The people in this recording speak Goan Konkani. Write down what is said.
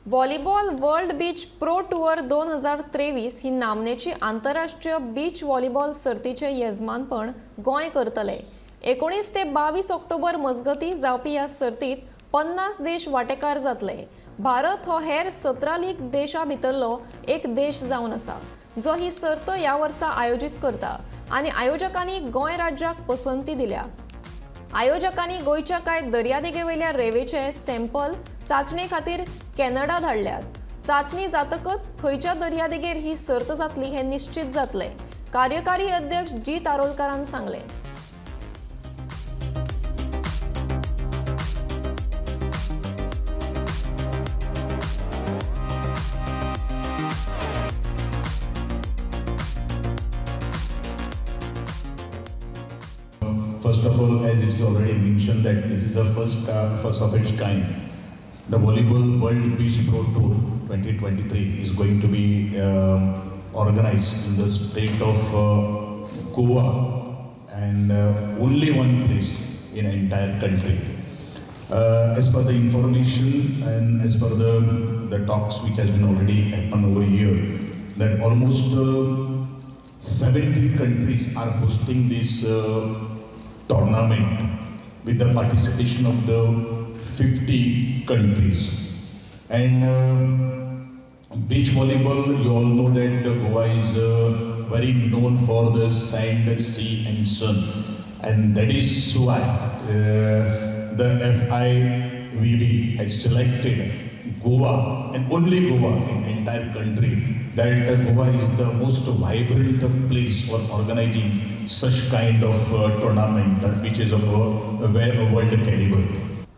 Volleyball world beach pro tour 2023 ही नामनेची आंतरराष्ट्रीय बीच व्हॉलीबॉल सर्तीचें येजमानपण गोंय करतले. 19 ते 22 ऑक्टोबर मजगतीं जावपी ह्या सर्तीत 50 देश वांटेकार जातले. भारत हो हेर 17 लीग देशां भितरलो एक देश जावन आसा जो ही सर्त ह्या वर्सा आयोजीत करता आनी आयोजकांनी गोंय राज्याक पसंती दिल्या. आयोजकांनी गोंयच्या कांय दर्यादेगेवयल्या रेंवेचे सॅम्पल चांचणे खातीर कॅनडा धाडल्यात. चांचणी जातकच खंयच्या दर्यादेगेर ही सर्त जातली हें निश्चीत जातलें, कार्यकारी अध्यक्ष जीत आरोलकारान सांगलें. First of all, as it's already mentioned that this is the first of its kind. The Volleyball World Beach Pro Tour 2023 is going to be organized in the state of Goa and only one place in entire country. As per the information and as per the talks which has been already happened over here, that almost 17 countries are hosting this tournament with the participation of the 50 countries. And beach volleyball, you all know that the Goa is very known for the sand, sea and sun. And that is why the FIVB has selected Goa and only Goa in entire country, that Goa is the most vibrant place for organizing such kind of tournament which is of a world caliber.